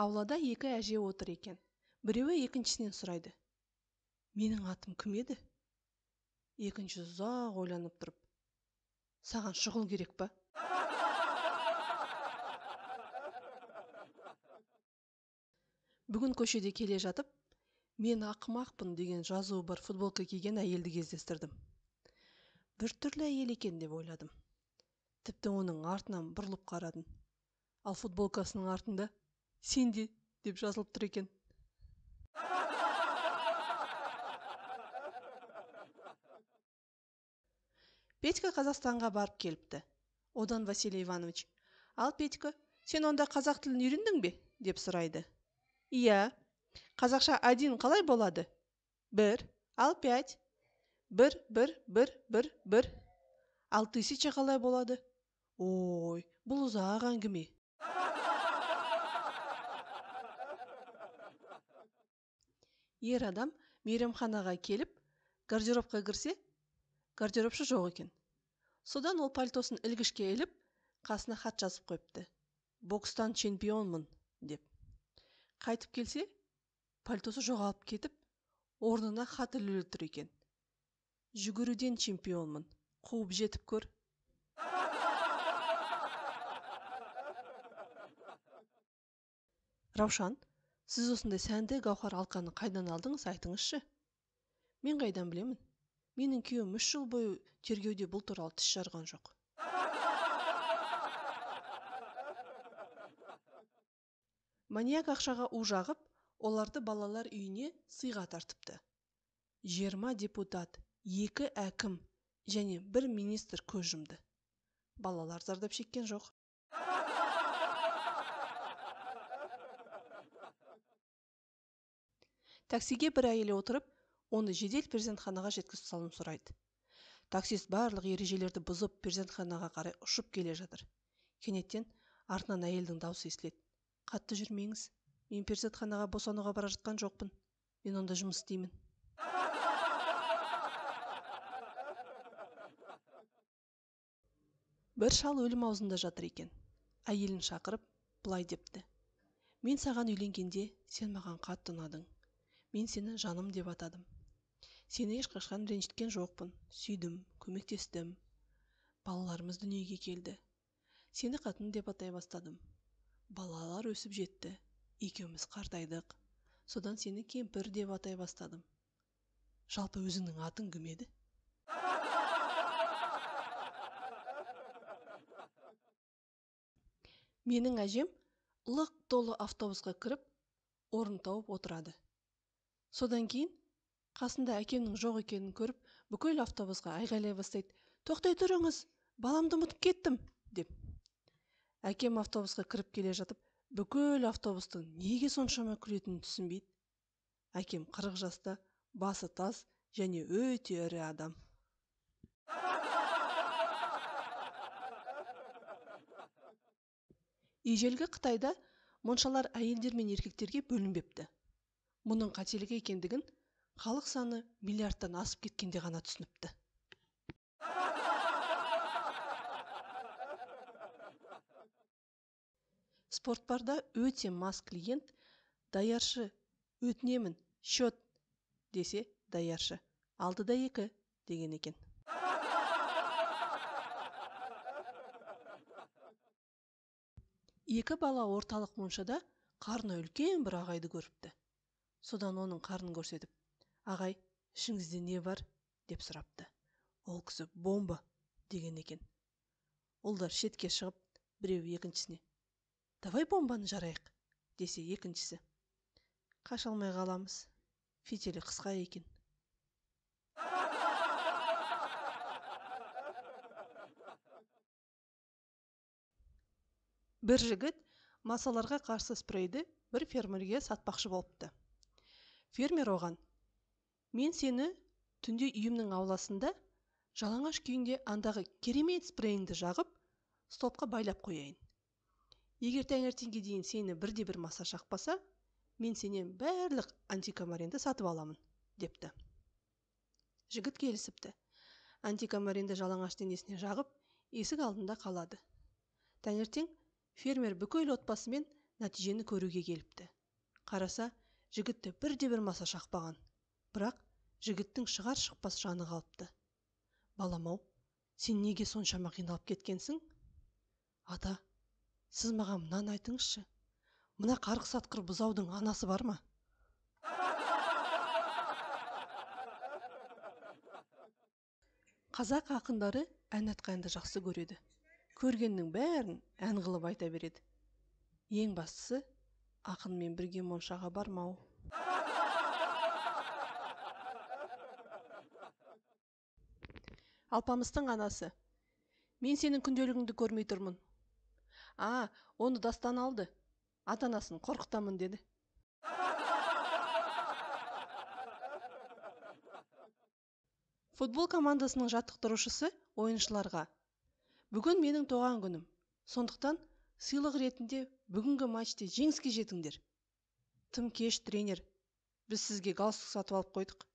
Аулада екі әже отыр екен. Біреуі екіншісінен сұрайды. Менің атым кім еді? Екіншісі ұзақ ойланып тұрып, саған шұғыл керек па? Бүгін көшеде келе жатып, мен ақымақпын деген жазуы бар футболка киген әйелді кездестірдім. Бір түрлі әйел екен деп ойладым. Тіпті оның артынан бұрылып қарадым. Ал футболкасының артында сен де деп жазылып тұр екен. Петька Қазақстанға барып келіпті. Одан Василий Иванович, ал Петька, сен онда қазақ тілін үйрендің бе? Деп сұрайды. Иә. Қазақша 1 қалай болады? 1, ал 5. 1, 1, 1, 1, 1. Ал 1000 қалай болады? Ой, бұл ұзақ әңгіме. Ер адам мейрамханаға келіп, гардеробқа кірсе, гардеробшы жоқ екен. Содан ол пальтосын ілгішке іліп, қасына хат жазып қойыпты. Бокстан чемпионмын деп. Қайтып келсе, пальтосы жоғалып кетіп, орнына хат ілулі тұр екен. Жүгіруден чемпионмын, қуып жетіп көр. Раушан, сіз осындай сәнді гауһар алқаны қайдан алдыңыз, айтыңызшы? Мен қайдан білемін? Менің күйеуім 3 жыл бойы тергеуде бұл туралы тіс жарған жоқ. Маньяк ақшаға у жағып, оларды балалар үйіне сыйға тартыпты. 20 депутат, 2 әкім және 1 министр көз жұмды. Балалар зардап шеккен жоқ. Таксиге бір әйел отырып, оны жедел перзентханаға жеткізіп салуын сұрайды. Таксист барлық ережелерді бұзып, перзентханаға қарай ұшып келе жатыр. Кенеттен артынан әйелдің даусы естіледі. Қатты жүрмеңіз, мен перзентханаға босануға бара жатқан жоқпын. Мен онда жұмыс істеймін. Бір шал өлім аузында жатыр екен. Әйелін шақырып, былай депті. Мен саған үйленгенде сен маған қатты ұнадың. Мен сені жаным деп атадым. Сені ешқашан ренжіткен жоқпын. Сүйдім, көмектестім. Балаларымыз дүниеге келді. Сені қатын деп атай бастадым. Балалар өсіп жетті. Екеуміз қартайдық. Содан сені кемпір деп атай бастадым. Жалпы өзіңнің атың кім еді? Менің әжем лық толы автобусқа кіріп, орын тауып отырады. Содан кейін қасында әкемнің жоқ екенін көріп, бүкіл автобусқа айғайлай бастайды. Тоқтай тұрыңыз, баламды ұмытып кеттім, деп. Әкем автобусқа кіріп келе жатып, бүкіл автобустың неге соншама күлетінін түсінбейді. Әкем 40 жаста, басы тас және өте ірі адам. Ежелгі Қытайда моншалар әйелдер мен еркектерге бөлінбепті. Мұның қателік екендігін халық саны миллиардтан асып кеткенде ғана түсініпті. Спортбарда өте мас клиент даяршы, өтінемін, счет десе даяршы, 6-2 деген екен. Екі бала орталық моншада қарны үлкен бір ағайды көріпті. Содан оның қарнын көрсетіп, ағай, ішіңізде не бар? Деп сұрапты. Ол кісі бомба деген екен. Ұлдар шетке шығып, біреуі екіншісіне, давай бомбаны жарайық, десе екіншісі. Қаша алмай қаламыз, фитилі қысқа екен. Бір жігіт масаларға қарсы спрейді бір фермерге сатпақшы болыпты. Фермер оған, мен сені түнде үйімнің ауласында жалаңаш күйінде андағы керемет спрейіңді жағып, столбқа байлап қояйын. Егер таңертеңге дейін сені бірде-бір маса шақпаса, мен сенен барлық антикомаринді сатып аламын, депті. Жігіт келісіпті. Антикомаринді жалаңаш денесіне жағып, есік алдында қалады. Таңертең фермер бүкіл отбасымен нәтижені көруге келіпті. Қараса, жігітті бірде-бір маса шақпаған. Бірақ жігіттің шығар-шықпас жаны қалыпты. Балам-ау, сен неге соншама қиналып кеткенсің? Ата, сіз маған мынаны айтыңызшы. Мына қарғыс атқыр бұзаудың анасы бар ма? Қазақ ақындары ән айтқанды жақсы көреді. Көргеннің бәрін ән қылып айта береді. Ең бастысы, ақынмен бірге моншаға бармау. Алпамыстың анасы: мен сенің күнделігіңді көрмей тұрмын. А, оны Дастан алды. Ата-анасын қорқытамын деді. Футбол командасының жаттықтырушысы ойыншыларға: бүгін менің туған күнім, сондықтан сыйлық ретінде бүгінгі матчте жеңіске жетіңдер. Тым кеш, тренер, біз сізге галстук сатып алып қойдық.